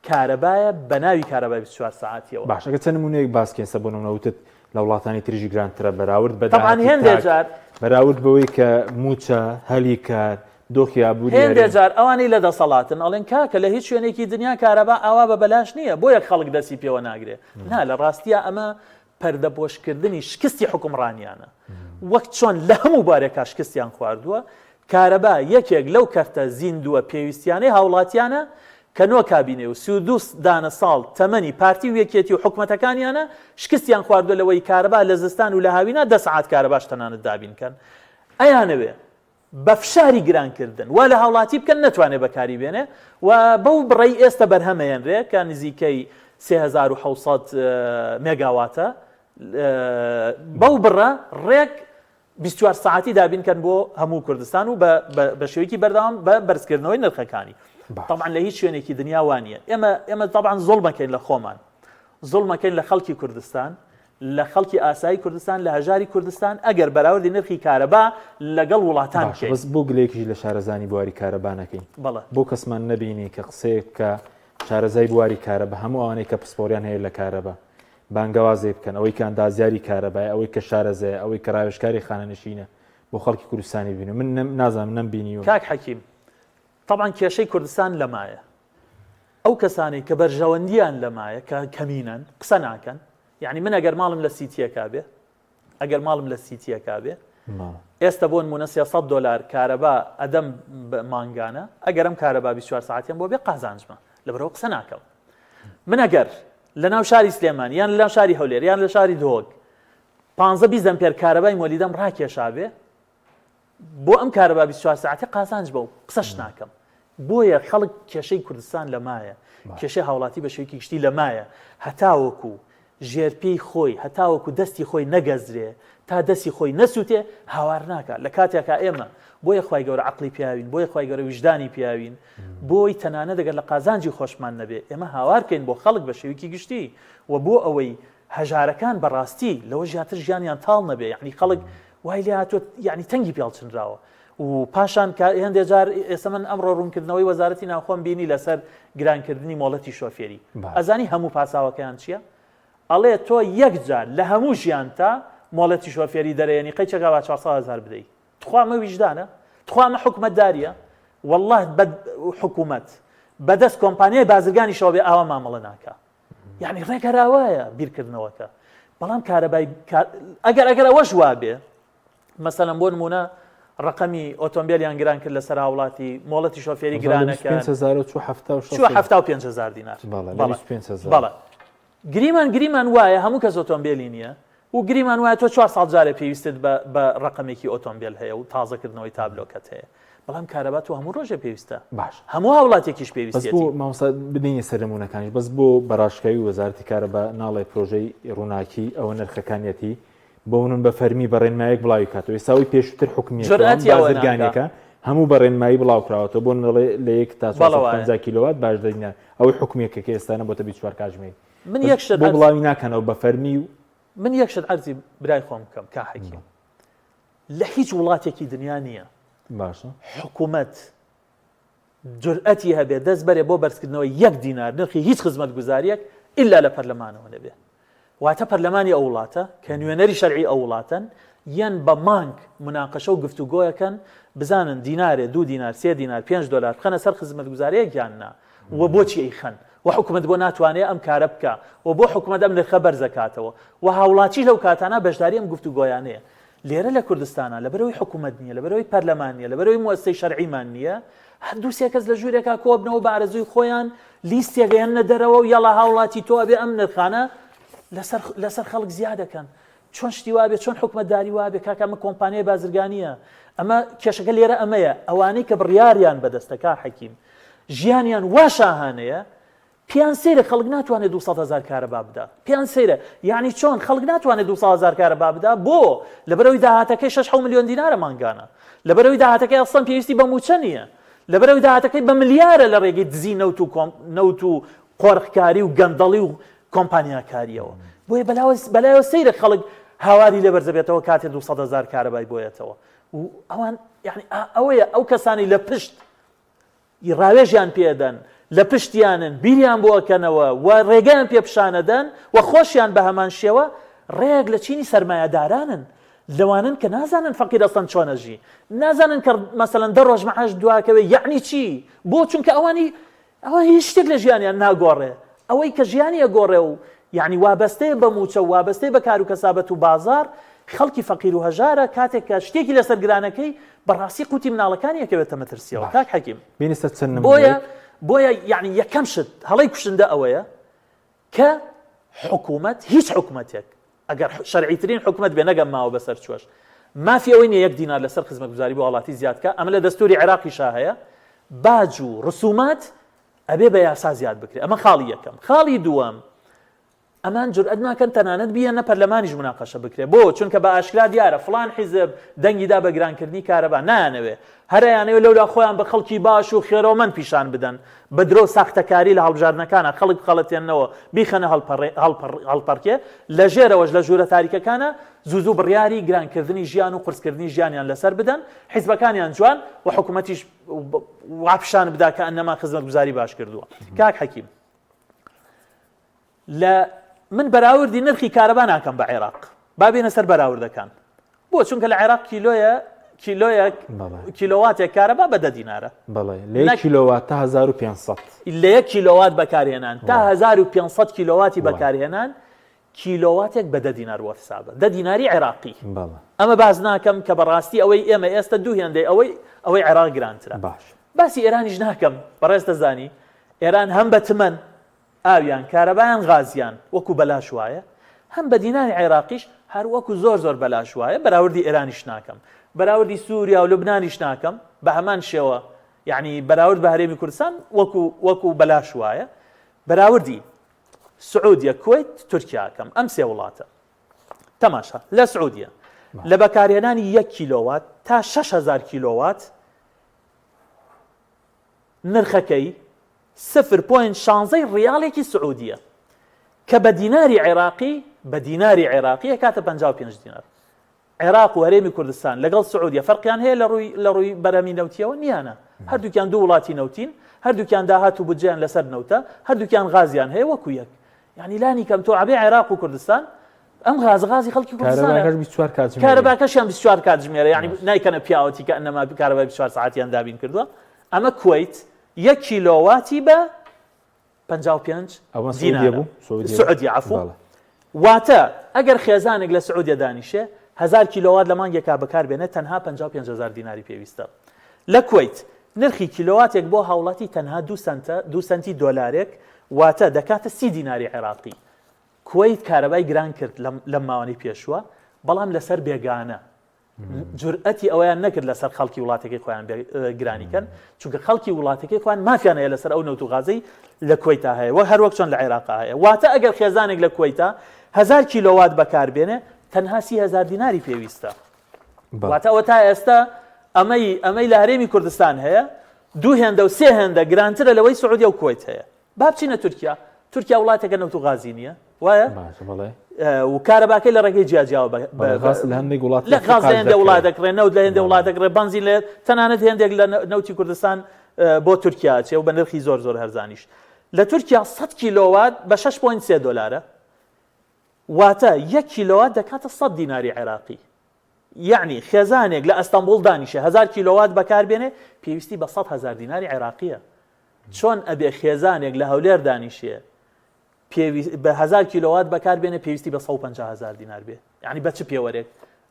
کارەبایە بە ناوی کارەبای 24 سەعاتیەوە. باشە گەر چەند نمونەیەک باس کەین سە بۆ نمونە وتت لە وڵاتانی تریش گرانترە بەراورد بە طبعا داهاتی هێندێ تاک جار بەراورد بەوەی کە موچە هەلی کار دۆخی ئابووری هێندێ هەرێم. جار ئەوانەی لە دەسەڵاتن ئەڵێن کاکە لە هیچ شوێنێکی دنیا کارەبا ئاوا بە بەلاش نییە بۆیە خەڵک دەستی پێوە ناگرێ. نا لە ڕاستیا ئەمە پەردەپۆشکردنی شکستی حوکمڕانیانە. وەک چۆن لە هەموو بوارێکا شکستیان خواردووە، کارەبا یەکێک لەو کەرتە زیندووە پێویستیانەی هاوڵاتیانە کە نۆ کابینەی و 32 دانە ساڵ تەمەنی پارتی و یەکێتی و حکومەتەکانیانە شکستیان خواردووە لەوەی کارەبا لە زستان و لە هاوینا دە سەعات کارەباش تەنانەت دابین کەن. ئەیانەوێ بە فشاری گرانکردن وا لە هاوڵاتی بکەن نەتوانێ بەکاری بێنێ و بەو بڕەی ئێستە بەرهەمەیەنرێ کە نزیکەی 3700 مێگاواتە بەو بڕە ڕێک 24 سەعاتی دابین کەن بۆ هەموو کوردستان و بە شێوەیەکی بەردەوام بە بەرزکردنەوەی نرخەکانی طبعا لە هیچ شوێنێکی دنیا وانە ئێمە ئێمە طبعا زۆڵمەکەین لە خۆمان زوڵمەکەین لە خەڵکی کوردستان، لە خەڵکی ئاسایی کوردستان، لە هەژاری کوردستان، ئەگەر بەراوردی نرخی کارەبا لەگەڵ وڵاتان باشە بکەین. بەس بۆ گلەیەکیش لە شارەزانی بواری کارەبا نەکەین؟ بەڵێ. بۆ کەسمان نەبینی کە قسەیەک بکا شارەزای بواری کارەبا هەموو ئەوانەی کە پسپۆریان هەیە لە کارەبا بانگەوازێک بکەن ئەوەی کە ئەندازیاری کارەبایە ئەوەی کە شارەزایە ئەوەی کە ڕاوێژکاری خانەنشینە بۆ خەڵکی کوردستانی ببینن من نەم نازانم نەمبینیوە. کاک حەکیم تەبعەن کێشەی کوردستان لەمایە ئەو کەسانەی کە بەرژەوەندیان لەمایە کە کەمینەن قسە ناکەن یعنی من ئەگەر ماڵم لە سیتیەکە بێ ئەگەر ماڵم لە سیتیەکە بێ ئێستا بۆ نمونە 300 دلار کارەبا ئەدەم مانگانە ئەگەرم کارەبا 24 ساعتیان بۆ بێ قازانجمە لەبەرەوە قسە ناکەم من ئەگەر لە ناو شاری سلێمان یان لە شاری هەولێر یان لە شاری دهۆک 15 20 ئەمپێر کارەبای مۆلیدەم ڕاکێشابێ بۆ ئەم کارەبا 24 ساعتی قازانج بە و قسەش ناکەم بۆیە خەڵک کێشەی کوردستان لەمایە کێشەی هاوڵاتی بە شێوەیەکی گشتی لەمایە هەتاوەکو ژێرپێی خۆی هەتاوەکو دەستی خۆی نەگەزرێ تا دەستی خۆی نەسووتێ هاوار ناکا لە کاتێکا ئێمە بۆیە خوای گەورە عەقڵی پیاوین بۆیە خوای گەورە ویژدانی پیاوین بۆی تەنانەت ئەگەر لە قازانجی خۆشمان نەبێ ئێمە هاوار بکەین بۆ خەڵک بە شێوەیەکی گشتی و بۆ ئەوەی هەژارەکان بەڕاستی لەوە ژیاتر ژیانیان تاڵ نەبێ یعنی خەڵک وای لێ هاتووە یعنی تەنگی پێڵچنراوە و پاشان کە هەندێ جار ئێستا من ئەمڕۆ ڕوونکردنەوەی وەزارەتی ناوخۆم بینی لەسەر گرانکردنی مۆڵەتی شۆفێری ئەزانی هەموو پاساوەکەیان چییە؟ ئەڵێ تۆ یەک جار لە هەموو ژیانتا مۆڵەتی شۆفێری دەرەیەنی قەیچەکە با 400 هەزار بدەی تخوا ئەمە ویژدانە؟ تخوا ئەمە حکومەتداریە؟ والله بە حکومەت بەدەست کۆمپانیای بازرگانیشەوە بێ ئاوا مامەڵە ناکا یعنی ڕێک هەر ئاوایە بیرکردنەوەکە بەڵام کارەبای ئەگەر ئەگەر ئەوەش وابێ مەسەلەن بۆ نمونە ڕقەمی ئۆتۆمبیلیان گران کرد لەسەر هاوڵاتی مۆڵەتی شۆفێری گرانەکە 5 هزار دینار بەڵێ گریمان گریمان وایە هەموو کەس ئۆتۆمبیلی نییە و گریمان وایە تۆ چوار ساڵ جارێ پێویستت بە ڕقەمێکی ئۆتۆمبیل هەیە و تازەکردنەوەی تابلۆکەت هەیە بەڵام کارەبا تۆ هەموو ڕۆژێ پێویستە باش هەموو هاوڵاتێکیش پێویستێتی بۆ مامۆستا بدەینە سەر نمونەکانیش بەس بۆ بەڕاشکاوی وەزارەتی کارەبا ناڵێ پرۆژەی ڕووناکی ئەوە نرخەکانیەتی بۆ من بە فەرمی بە ڕێنمایەک بڵاوی کاتەوە ئێستا ئەوەی پێشووتر حکومیەکە جورئەتی ئەوە بازرگانیەکە هەموو بە ڕێنمایی بڵاو کراوەتەوە بۆ نڵێ لە یەک تا بەڵێ وایە. 450 کیلۆوات باش دەینە ئەوەی حکومیەکە کە ئێستا نەبۆتە 24 کاتژمێری من یەک شت بۆ عەرز بڵاوی ناکەنەوە بە فەرمی و من یەک شت عەرزی برای خۆم بکەم کا حەکیم لە هیچ وڵاتێکی دنیا نییە باشە حکوومەت جورئەتی هەبێ دەست بەرێ بۆ بەرزکردنەوەی یەک دینار نرخی هیچ خزمەتگوزاریەک ئیلا لە پەرلەمانەوە نەبێ واتە پەرلەمانی ئەو وڵاتە کە نوێنەری شەرعی ئەو وڵاتەن یەن بە مانگ مناقەشە و گفتوگۆیەکەن بزانن دینارێ دوو دینار سێ دینار پێنج دۆلار بخەنە سەر خزمەتگوزاریەک یان نا و بۆچی ئەیخەن و حکومەت بۆ ناتوانێ ئەم کارە بکا و بۆ حکومەت ئەم نرخە بەرزەکاتەوە و هاوڵاتیش لەو کاتانە بەشداری ئەم گفتوگۆیانەیە لێرە لە کوردستانا لەبەرئەوەی حکومەت نییە، لەبەرئەوەی پەرلەمان نییە، لەبەرئەوەی موئەسسەی شەرعیمان نییە، هەر دوو سێ کەس لە ژوورێکا کۆبنەوە بە ئارەزووی خۆیان لیستێک ئەیەننە دەرەوە و یەڵا هاوڵاتی تۆ ئەبێ ئەم نرخانە لەسەر لەسەر خەڵک زیادەکەن. چۆن شتی وابێ، چۆن حکومەتداری وابێ، کاکە ئەمە کۆمپانیای بازرگانییە، ئەمە کێشەکە لێرە ئەمەیە، ئەوانەی کە بڕیاریان بەدەستە کاک حەکیم ژیانیان وا شاهانەیە پێیان سەیرە خەڵک ناتوانێت 200 هەزار کارەبا بدا پێیان سەیرە یعنی چۆن خەڵک ناتوانێت 200 هەزار کارەبا بدا بۆ لەبەرەوەی داهاتەکەی 6 ملیۆن دینارە مانگانە لەبەرەوەی داهاتەکەی ئەسڵەن پێویستی بە مووچە نییە لەبەرەوەی داهاتەکەی بە ملیارە لە ڕێگەی دزی نەوت و نەوت و قۆرخکاری و گەندەڵی و کۆمپانیاکاریەوە بۆیە بەلاوە سەیرە خەڵک هاواری لێ بەرزەبێتەوە کاتێ 200 هەزار کارەبای بۆیەتەوە و ئەوان یعنی ئەوەیە ئەو کەسانی لە پشت ی ڕاوێژیان پێ ئەدەن، لە پشتیانن، بیریان بۆ ئەکەنەوە و ڕێگەیان پێ پیشان ئەدەن و خۆشیان بە هەمان شێوە ڕێک لە چینی سەرمایەدارانن. لەوانەن کە نازانن فەقیر ئەسڵەن چۆن ئەژی، نازانن کە مەسەلەن دە ڕۆژ مەعاش دواکەوێ یەعنی چی؟ بۆ؟ چونکە ئەوانی ئەوان هیچ شتێک لە ژیانیان ناگۆڕێ، ئەوەی کە ژیانی ئەگۆڕێ و یەعنی وابەستەیە بە مووچە و وابەستەیە بە کار و کەسابەت و بازاڕ، خەڵکی فەقیر و هەژارە، کاتێک کە شتێکی لەسەر گرانەکەی بەڕاستی قوتی مناڵەکانی ئەکەوێتە مەترسیەوە باش کاک حەکیم. بێینە سەر چەند بۆیە نموونەیەک. بۆیە یەعنی یەکەم شت هەڵەی کوشندە ئەوەیە کە حکوومەت هیچ حکومەتێک ئەگەر شەرعیترین حکومەت بێ نەک ئەم ماوە بەسەرچووەش مافی ئەوەی نیە یەک دینار لەسەر خزمەتگوزاری بۆ هاوڵاتی زیاد کا، ئەمە لە دەستوری عێراقیشا هەیە، باج و ڕسومات ئەبێ بە یاسا زیاد بکرێ، ئەمە خاڵی یەکەم. خاڵی دووەم، ئەمان جورئەت ناکەن تەنانەت بیەنە پەرلەمانیش موناقەشە بکرێ، بۆ؟ چونکە بە ئاشکرا دیارە فڵان حیزب دەنگی دا بە گرانکردنی کارەبا، نایانەوێ، هەر ئەیانەوێ لەولا خۆیان بە خەڵکی باش و خێرۆمەند پیشان بدەن، بە درۆ و ساختەکاری لە هەڵبژاردنەکانا خەڵک بخەڵەتێننەوە بیخەنە هەڵپەڕکێ، لە ژێرەوەش لە ژوورە تاریکەکانا زوو زوو بڕیاری گرانکردنی ژیان و قورسکردنی ژیانیان لەسەر بدەن، حیزبەکانیان جوان و حکومەتیش وا پیشان بدا کە ئەنەما خزمەتگوزاری باش کردووە. کاک حەکیم لە من بەراوردی نرخی کارەبا ناکەم بە عێراق با بێنە سەر بەراوردەکان بۆ چونکە لە عێراق کیلۆیە کیلۆیەک کیلۆواتێک کارەبا بە دە دینارە بەڵێ لە یەک کیلۆوات تا 1500 لە یەک کیلۆوات بەکارهێنان تا 1500 کیلۆواتی بەکارهێنان کیلۆواتێک بە دە دینار بۆ حسابە دە دیناری عێراقی ئەمە باس ناکەم کە بەڕاستی ئەوەی ئێمە ئێستا دوو هێندەی ئەوەی ئەوەی عێراق گرانترە باش باسی ئێرانیش ناکەم بەڕێز دەزانی ئێران هەم بە تمەن ئاویان، کارەبایان، غازیان وەکو بەلاش وایە، هەم بە دیناری عێراقیش هەر وەکو زۆر زۆر بەلاش وایە، بەراوردی ئێرانیش ناکەم، بەراوردی سوریا و لوبنانیش ناکەم، بە هەمان شێوە یەعنی بەراورد بە هەرێمی کوردستان وەکو وەکو بەلاش وایە، بەراوردی سعودیە، کوەیت، تورکیا ئەکەم، ئەم سێ وڵاتە. تەماشا لە سعودیە لە بەکارهێنانی یەک کیلۆوات تا 6000 کیلۆوات نرخەکەی سفر point شانزەی ڕیاڵێکی سعودیە کە بە دیناری عێراقی بە دیناری عێراقی ئەکاتە 55 دینار. عێراق و هەرێمی کوردستان لەگەڵ سعودیە فەرقیان هەیە لە ڕووی لە ڕووی بەرهەمی نەوتیەوە؟ نیانە. هەردووکیان دوو وڵاتی نەوتین، هەردووکیان داهات و بودجەیان لەسەر نەوتە، هەردووکیان غازیان هەیە وەکو یەک. یانی لانی کەم تۆ ئەبێ عێراق و کوردستان ئەم غازە غازی خەڵکی کوردستانە. کارەباکەش 24 کاتژمێریە. کارەباکەشیان 24 کاتژمێرە یانی نایکەنە پیاوەتی کە ئەنەما کارەبای 24 سەعاتیان دابین کردووە. ئەمە کوەیت یەک کیلۆواتی بە 55 ئەوە سعودیە دینارە. بوو؟ سعودیە بوو؟ سعودیە عەفو. بەڵێ. واتە ئەگەر خێزانێک لە سعودیە دانیشێ هەزار کیلۆوات لە مانگێکا بەکار بێنێ تەنها 55 هەزار دیناری پێویستە. لە کوەیت نرخی کیلۆواتێک بۆ هاوڵاتی تەنها دوو سەنتە، دوو سەنتی دۆلارێک، واتە دەکاتە 30 دیناری عێراقی. کوەیت کارەبای گران کرد لەم لەم ماوانەی پێشووە، بەڵام لەسەر بێگانە. جورئەتی ئەوەیان نەکرد لەسەر خەڵکی وڵاتەکەی خۆیان گرانی کەن چونکە خەڵکی وڵاتەکەی خۆیان مافیان هەیە لەسەر ئەو نەوت و غازەی لە کوەیتا هەیە وە هەروەک چۆن لە عێراقا هەیە واتە ئەگەر خێزانێک لە کوەیتا هەزار کیلۆوات بەکاربێنێ تەنها 30هزار دیناری پێویستە واتە ئەوە تا ئێستا ئەمەی ئەمەی لە هەرێمی کوردستان هەیە دوو هێندە و سێ هێندە گرانترە لەوەی سعودیە و کوەیت هەیە با بچینە تورکیا، تورکیا وڵاتێکە نەوت و غازی نییە، وایە؟ باشە بەڵێ. و کارەباکەی لە ڕێگەی جیاجیاوە بە بەڵێ غاز لە هەندێک وڵات لە غاز لە هێندێک وڵات دەکڕێ، نەوت لە هێندێک وڵات دەکڕێ، بەنزین لە تەنانەت هێندێک لە نەوتی کوردستان بۆ تورکیا ئەچێ و بە نرخی زۆر زۆر هەرزانیش. لە تورکیا 100 کیلۆوات بە 6.3 دۆلارە، واتە یەک کیلۆوات دەکاتە 100 دیناری عێراقی. یەعنی خێزانێک لە ئەستەنبوڵ دانیشێ هەزار کیلۆوات بەکار بێنێ پێویستی بە 100 هەزار دیناری عێراقییە. چۆن ئەبێ خێزانێک لە هەولێر دانیشێ پێویست بە هەزار کیلۆوات بەکار بێنێ پێویستی بە 150 هەزار دینار بێ؟ یەعنی بە چ پێوەرێک؟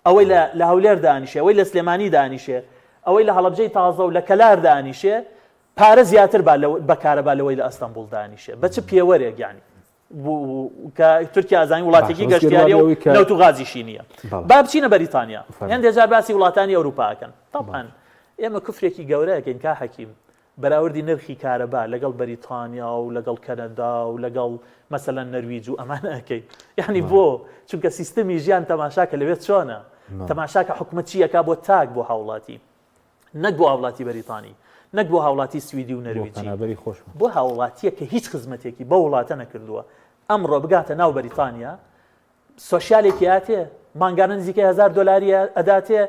ئەوەی لە لە هەولێر دانیشێ، ئەوەی لە سلێمانی دانیشێ، ئەوەی لە هەڵەبجەی تازە و لە کەلار دانیشێ پارە زیاتر با بە کارەبا لەوەی لە ئەستەنبوڵ دانیشێ. بە چ پێوەرێک یەعنی؟ کە تورکیا ئەزانی وڵاتێکی گەشتیاریە و نەوت و غازیشی نییە با بچینە بەریتانیا هەندێک جار باسی وڵاتانی ئەوروپا ئەکەن طبعا ئێمە کفرێکی گەورەکەین کا حەکیم بەراوردی نرخی کارەبا لەگەڵ بەریتانیا و لەگەڵ کەنەدا و لەگەڵ مەسەلەن نەرویج و ئەمانە ئەکەین یعنی بۆ چونکە سیستمی ژیان تەماشاکە لەوێت چۆنە تەماشاکە حکومەت چیەکە بۆ تاک بۆ هاوڵاتی نەک بۆ هاوڵاتی بەریتانی، نەک بۆ هاوڵاتی سویدی و بۆ نەرویجی، پەنابەری خۆشمان. بۆ هاوڵاتییەک کە هیچ خزمەتێکی بەو وڵاتە نەکردووە، ئەمڕۆ بگاتە ناو بەریتانیا، سۆشیالێکی ئەیاتێ، مانگانە نزیکەی هەزار دۆلاری ئەداتێ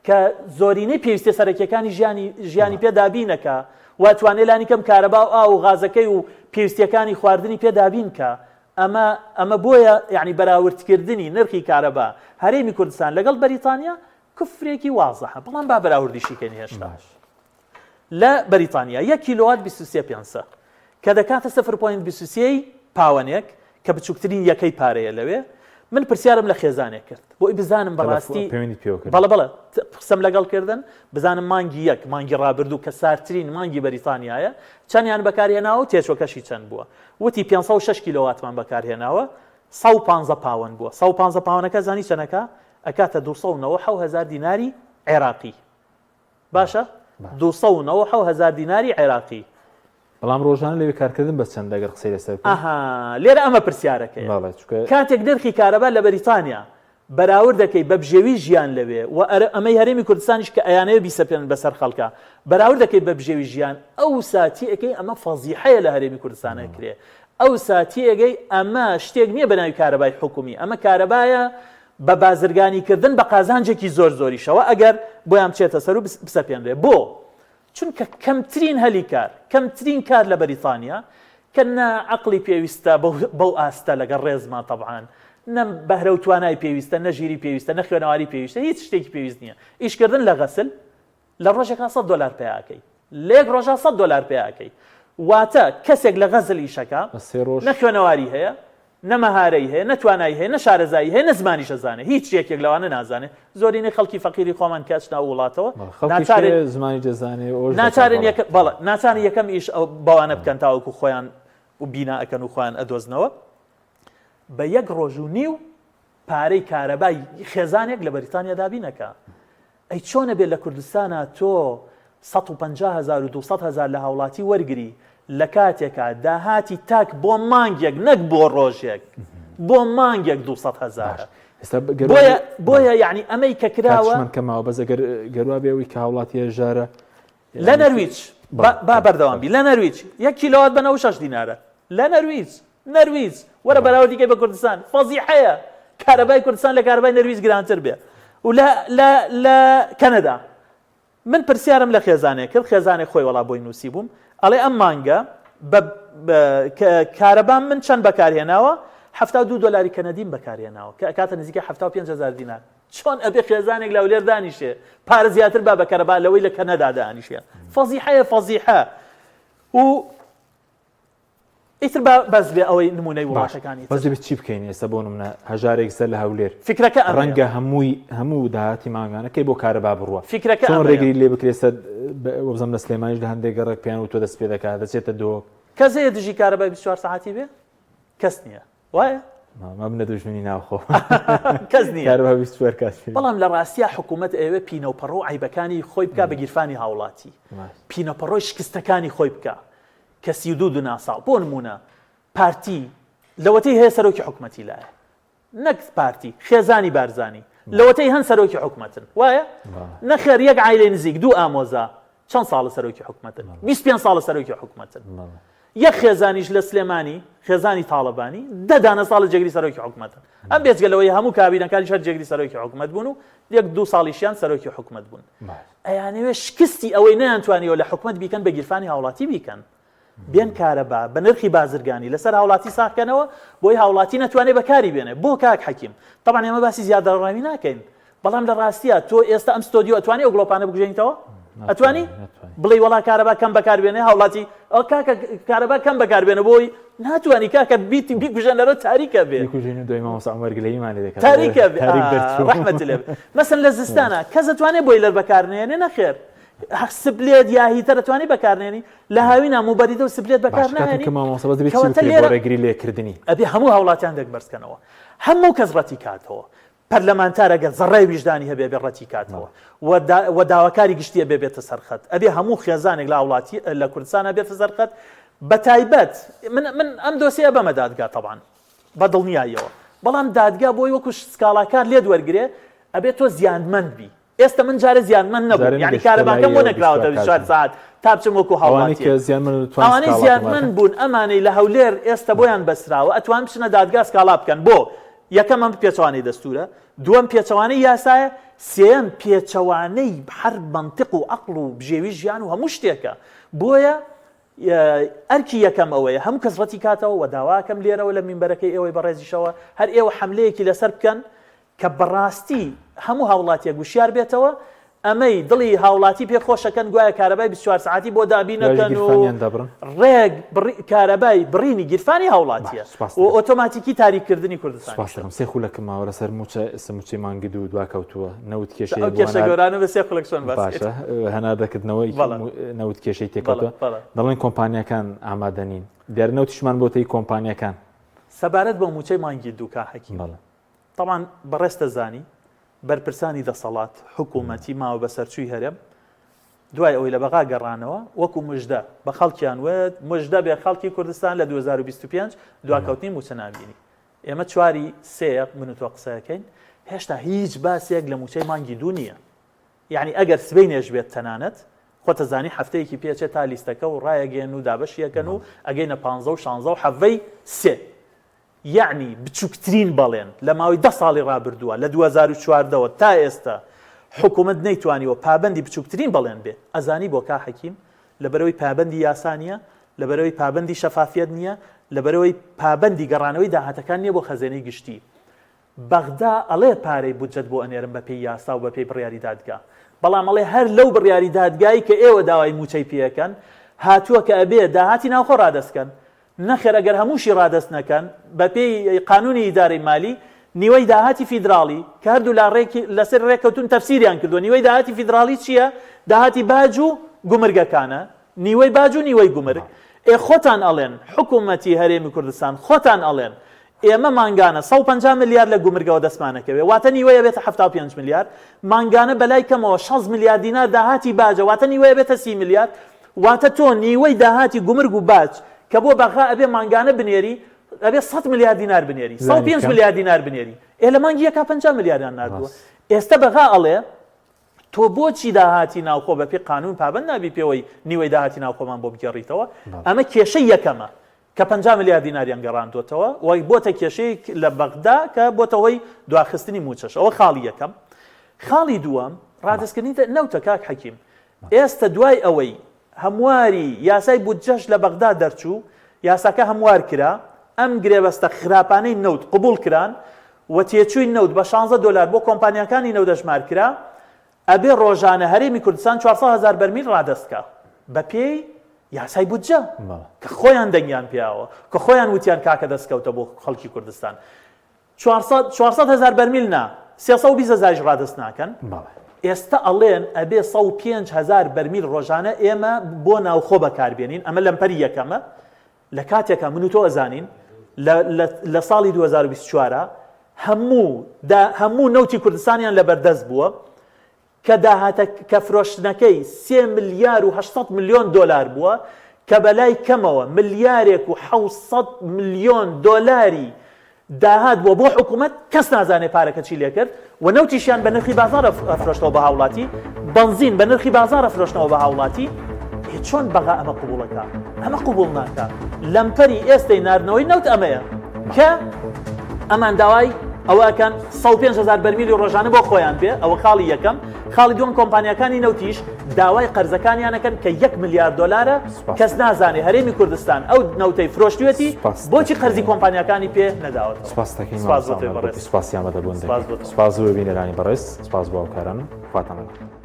کە زۆرینەی پێویستیە سەرەکییەکانی ژیانی ژیانی پێ دابین ئەکا و ئەتوانێ لانی کەم کارەبا و ئاو و غازەکەی و پێویستییەکانی خواردنی پێ دابین کا. ئەمە ئەمە بۆیە یانی بەراوردکردنی نرخی کارەبا هەرێمی کوردستان لەگەڵ بەریتانیا کفرێکی وازحە بەڵام با بەراوردیشی کەین هێشتا لە بەریتانیا یەک کیلۆوات 23 پێنسە کە دەکاتە 0.23 پاوەنێک کە بچووکترین یەکەی پارەیە لەوێ من پرسیارم لە خێزانێک کرد بۆی بزانم بەڕاستی بەڵە بەڵە قسەم لەگەڵ کردن بزانم مانگی یەک مانگی ڕابردوو کە سارترین مانگی بەریتانیایە چەندیان بەکارهێناوە و تێچوەکەشی چەند بووە وتی 506 کیلۆواتمان بەکارهێناوە 115 پاوەن بووە 115 پاوەنەکە زانی چەنەکە ئەکاتە 290 هزار دیناری عێراقی باشە 290 هزار دیناری عێراقی. بەڵام ڕۆژانە لەوێ کارکردن بە چەندە گەر قسەی لەسەر بکەین؟ ئەها لێرە ئەمە پرسیارەکەیە. بەڵێ چونکە. کاتێک نرخی کارەبا لە بەریتانیا بەراورد دەکەی بە بژێوی ژیان لەوێ و ئەمەی هەرێمی کوردستانیش کە ئەیانەوێ بیسەپێنن بەسەر خەڵکا بەراورد دەکەی بە بژێوی ژیان ئەوسا تێئەگەی ئەمە فەزیحەیە لە هەرێمی کوردستان ئەکرێ ئەوسا تێئەگەی ئەمە شتێک نییە بە ناوی کارەبای حکومی ئەمە کارەبایە بە بازرگانی کردن بە قازانجێکی زۆر زۆریشەوە ئەگەر بۆیان بچێتە سەر و بسەپێنرێ بۆ؟ چونکە کەمترین هەلی کار کەمترین کار لە بەریتانیا کە نە عەقڵی پێویستە بەو ئاستە لەگەڵ ڕێزما تەبعان نە بەهرە و توانای پێویستە نە ژیری پێویستە نە خوێنەواری پێویستە هیچ شتێکی پێویست نییە ئیشکردن لە غەسل لە ڕۆژێکا 100 دۆلار پەیاکەی لە یەک ڕۆژا 100 دۆلار پەیاکەی واتە کەسێک لە غەزل ئیشەکە نە خوێنەواری هەیە نە مەهارەی هەیە، نە توانایی هەیە، نە شارەزایی هەیە، نە زمانیش ئەزانێ، هیچ یەکێک لەوانە نازانێ، زۆرینەی خەڵکی فەقیری خۆمان کە ئەچنە ئەو وڵاتەوە ناچارن زمانی دەزانێ ناچارن یەکەم بەڵێ ناچارن یەکەم ئیش بەوانە بکەن تاوەکو خۆیان و بینا ئەکەن و خۆیان ئەدۆزنەوە بە یەک ڕۆژ و نیو پارەی کارەبای خێزانێک لە بەریتانیا دابین ئەکا. ئەی چۆن ئەبێ لە کوردستانا تۆ 150 هەزار و 200 هەزار لە هاوڵاتی وەرگری لە کاتێکا داهاتی تاک بۆ مانگێک نەک بۆ ڕۆژێک بۆ مانگێک 200 هەزارە بۆیە بۆیە یعنی ئەمەی کە کراوە کاتیشمان کەماوە بەس ئەگەر گەروا بێ ئەوەی کە هاوڵاتی هەژارە لە نەرویج با بەردەوام بی لە نەرویج یەک کیلۆوات بە 96 دینارە لە نەرویج نەرویج وەرە بەراوردی کەی بە کوردستان فەزیحەیە کارەبای کوردستان لە کارەبای نەرویج گرانتر بێ و لە لە لە کەنەدا من پرسیارم لە خێزانێک کرد خێزانێک خۆی وەڵا بۆی نووسی بووم ئەڵێ ئەم مانگە بە کارەبام من چەند بەکارهێناوە 72 دلاری کەنەدیم بەکارهێناوە کە ئەکاتە نزیکە 75 هزار دینار چۆن ئەبێ خێزانێک لە هەولێر دانیشێ پارە زیاتر با بە کەرەبا لەوەی لە کەنەدا دانیشێ فەزیحەیە فەزیحە و ئیتر با بەس بێ ئەوەی نمونەی وڵاتەکانی بەس دەبێت چی بکەین ئێستا بۆ نمونە هەژارێک سەر لە هەولێر فکرەکە ئەمەیە. ڕەنگە هەمووی هەموو داهاتی مانگانەکەی بۆ کارەبا بڕوا فکرەکە چۆن ڕێگری لێ بکرێت سەر وەبزانم لە سلێمانیش لە هەندێک گەڕەک پێیان وتووە دەست پێ دەکات دەچێتە دهۆک. کەس هەیە دژی کارەبای 24 سەعاتی بێ؟ کەس نییە وایە؟ مەبنە دوژمنی ناوخۆ کەس نییە کارەبا 24 کاتژمێری. بەڵام لە ڕاستیا حکوومەت ئەیەوێ پینەوپەڕۆ و عەیبەکانی خۆی بکا بە گیرفانی هاوڵاتی پینەپەڕۆی شکستەکانی خۆی بکا کە 32 دونا ساڵ بۆ نموونە پارتی لەوەتەی هەیە سەرۆکی حکومەتی لایە نەک پارتی خێزانی بارزانی لەوەتەی هەن سەرۆکی حکومەتن وایە نەخێر یەک عایلەی نزیک دوو ئامۆزا چەند ساڵە سەرۆکی حکومەتن 25 ساڵە سەرۆکی حکومەتن یەک خێزانیش لە سلێمانی خێزانی تاڵەبانی دە دانە ساڵە جێگری سەرۆکی حکومەتن ئەم بێجگە لەوەی هەموو کابینەکانیش هەر جێگری سەرۆکی حکومەت بوون و یەک دوو ساڵیشیان سەرۆکی حکومەت بوون ئەیانەوێ شکستی ئەوەی نەیانتوانیوە لە حکومەت بیکەن بە گیرفانی هاوڵاتی بیکەن بێن کارەبا بە نرخی بازرگانی لەسەر هاوڵاتی ساغکەنەوە بۆی هاوڵاتی نەتوانێت بەکاری بێنێ بۆ کاک حەکیم تەبعەن ئێمە باسی زیادەڕەوی ناکەین بەڵام لە ڕاستیا تۆ ئێستا ئەم ستۆدیۆ ئەتوانی ئەو گڵۆپانە بکوژێنیتەوە؟ ئەتوانی؟ بڵێی وەڵا کارەبا کەم بەکاربێنێ هاوڵاتی ئەو کاکە کارەبا کەم بەکاربێنە بۆی ناتوانی کاکە بیتی بیکوژێنەرە تاریکە بێ بیکوژێن و دوای مامۆستا عومەر گلەییمان لێ دەکات تاریکە بێ ڕەحمەت لێ بێ مەسەن لە زستانە کەس ئەتوانێ boiler بەکارنێنێ نەخێر split یا heater ئەتوانی بەکارنێنی لە هاوینا موبەریدە و split بەکار ناهێنی کەواتە لێرە ڕێگری لێکردنی ئەبێ هەموو هاوڵاتیان دەنگ بەرزکەنەوە هەموو کەس ڕەتی کاتەوە پەرلەمانتار ئەگەر زەڕەی ویژدانی هەبێ ئەبێ ڕەتی کاتەوە و داواکاری گشتی ئەبێ بێتە سەر خەت ئەبێ هەموو خێزانێک لە هاوڵاتی لە کوردستان بێتە سەر خەت بە تایبەت من من ئەم دۆسیە بەمە دادگا تەبان بە دڵنیاییەوە بەڵام دادگا بۆی وەکو سکاڵاکار لێت وەرگێ ئەبێ تۆ زیانمەند بی ئێستا من جارێ زیانمەند نەبووم یعنی کارەباکەم بۆ نەکراوەتە 24 ساعت تا بچم وەکو هاوڵاتی ئەوانەی زیانمەند بوون ئەمانەی لە هەولێر ئێستا بۆیان بەسراوە ئەتوان بچنە دادگا سکاڵا بکەن بۆ یەکەم ئەم پێچەوانەی دەستورە دووەم پێچەوانەی یاسایە سێیەم پێچەوانەی هەر مەنتق و عەقڵ و بژێوی ژیان و هەموو شتێکە بۆیە. ئەرکی یەکەم ئەوەیە هەموو کەس ڕەتی کاتەوە و داواکەم لێرەوە لە مینبەرەکەی ئێوەی بەڕێزیشەوە هەر ئێوە حەملەیەکی لەسەر بکەن کە بەڕاستی هەموو هاوڵاتیەک وشیار بێتەوە ئەمەی دڵی هاوڵاتی پێ خۆشەکەن گوایە کارەبای 24 سەعاتی بۆ دابینەکەن و ڕێک کارەبای بڕینی گیرفانی هاوڵاتیە و ئۆتۆماتیکی تاریککردنی کوردستان. سپاس دەکەم سێ خولەکم ماوە لەسەر موچە ئێستا موچەی مانگی دوو دواکەوتووە نەوت کێشەی ئەو کێشە گەورانە بە سێ خولەک چۆن باس باشە هەناردەکردنەوەی نەوت کێشەی تێکەوتووە دەڵێن کۆمپانیاکان ئامادە نین دیارە نەوتیشمان بۆتە کۆمپانیاکان. سەبارەت بە موچەی مانگی دوو کاک حەکیم تەبعەن بەڕێزت دەزانی بەرپرسانی دەسەڵات، حکوومەتی ماوە بەسەرچووی هەرێم، دوای ئەوەی لە بەغا گەڕانەوە، وەکو مژدە بە خەڵکیان وت، مژدە بێ خەڵکی کوردستان لە 2025 دواکەوتنی مووچە نابینی. ئێمە چواری سێیە من و تۆ قسە ئەکەین، هێشتا هیچ باسێک لە مووچەی مانگی دوو نییە. یەعنی ئەگەر سبەینێش بێت تەنانەت، خۆت ئەزانی هەفتەیەکی پێچێت تا لیستەکە و ڕایەگەیەنن و دابەشی ئەکەن و ئەگەینە پانزە و شانزە و حەڤەی سێ. یەعنی بچوکترین بەڵێن لە ماوەی دە ساڵی ڕابردووە لە 2014 وە تا ئێستا حکومەت نەیتوانیوە پابەندی بچوکترین بەڵێن بێ ئەزانی بۆ کا حەکیم لەبەرئەوەی پابەندی یاسا نیە لەبەرئەوەی پابەندی شەفافیەت نیە لەبەرئەوەی پابەندی گەڕانەوەی داهاتەکان نیە بۆ خەزێنەی گشتی بەغدا ئەڵێ پارەی بودجەت بۆ ئەنێرم بەپێی یاسا و بەپێی بڕیاری دادگا بەڵام ئەڵێ هەر لەو بڕیاری دادگایی کە ئێوە داوای موچەی پێ ئەکەن هاتووە کە ئەبێ داهاتی ناوخۆ ڕادەست کەن نەخێر ئەگەر هەمووشی ڕادەست نەکەن بەپێی قانونی ئیدارەی مالی نیوەی داهاتی فیدراڵی کە هەردوولا ڕێکی لەسەر ڕێکەوتون تەفسیریان کردووە نیوەی داهاتی فیدراڵی چییە؟ داهاتی باج و گومرگەکانە نیوەی باج و نیوەی گومرگ ئێ خۆتان ئەڵێن حکومەتی هەرێمی کوردستان خۆتان ئەڵێن ئێمە مانگانە 150 ملیار لە گومرگەوە دەستمانەکەوێ واتە نیوەی ئەبێتە 75 ملیار مانگانە بەلای کەمەوە 60 ملیار دینار داهاتی باجە واتە نیوەی ئەبێتە 30 ملیار واتە تۆ نیوەی داهاتی گومرگ و باج کە بۆ بەغا ئەبێ مانگانە بنێری ئەبێ 100 ملیار دینار بنێری 105 ملیار دینار بنێری ئێ لە مانگی یەکا 50 ملیاریان ناردووە ئێستا بەغا ئەڵێ تۆ بۆچی داهاتی ناوخۆ بەپێی قانون پابەند نابی پێوەی نیوەی داهاتی ناوخۆمان بۆ بگێڕیتەوە ئەمە کێشەی یەکەمە کە 50 ملیار دیناریان گەڕاندووەتەوە و بۆتە کێشەیەک لە بەغدا کە بۆتە هۆی دواخستنی مووچەش ئەوە خاڵی یەکەم خاڵی دووەم ڕادەستکردنی نەوتە کاک حەکیم ئێستە دوای ئەوەی هەمواری یاسای بودجەش لە بەغدا دەرچوو، یاساکە هەموار کرا، ئەم گرێبەستە خراپانەی نەوت قبوڵ کران و تێچووی نەوت بە شانزە دۆلار بۆ کۆمپانیاکانی نەوت ئەژمار کرا، ئەبێ ڕۆژانە هەرێمی کوردستان 400 هەزار بەرمیل ڕادەست کا بەپێی یاسای بودجە کە خۆیان دەنگیان پیاوە کە خۆیان وتیان کاکە دەستکەوتە بۆ خەڵکی کوردستان. 400 هەزار بەرمیل نا، 320 هەزاریش ڕادەست ناکەن. ئێستە ئەڵێن ئەبێ 105 هەزار بەرمیل ڕۆژانە ئێمە بۆ ناوخۆ بەکاربێنین، ئەمە لەمپەری یەکەمە. لە کاتێکا من و تۆ ئەزانین لە ساڵی 2024 هەموو هەموو نەوتی کوردستانیان لەبەردەست بووە کە داهاتە کە فرۆشتنەکەی سێ ملیار و 800 ملیۆن دۆلار بووە کە بەلای کەمەوە ملیارێک و 700 ملیۆن دۆلاری داهات بووە بۆ حکوومەت، کەس نازانێ پارەکە چی لێکرد و نەوتیشیان بە نرخی بازاڕ ئەفرۆشتەوە بە هاوڵاتی، بەنزین بە نرخی بازاڕ ئەفرۆشنەوە بە هاوڵاتی، ئێ چۆن بەغا ئەمە قبوڵەکا؟ ئەمە قبوڵ ناکا. لەمپەری ئێستەی ناردنەوەی نەوت ئەمەیە کە ئەمان داوای ئەوە ئەکەن 105 هەزار بەرمیلی ڕۆژانە بۆ خۆیان بێ، ئەوە خاڵی یەکەم. خاڵی دووەم کۆمپانیاکانی نەوتیش داوای قەرزەکانیان ئەکەن کە یەک ملیار دۆلارە، کەس نازانێ هەرێمی کوردستان ئەو نەوتەی فرۆشتوێتی بۆچی قەرزی کۆمپانیاکانی پێ نەداوەتەوە. سپاس دەکەین سپاس بۆ تۆی بەڕێز. سپاسی ئامادەبوون دەکەین. سپاس بۆ تۆ. سپاس بۆ بینەرانی بەڕێز. سپاس بۆ هاوکارانم. خواتان لەگەڵ.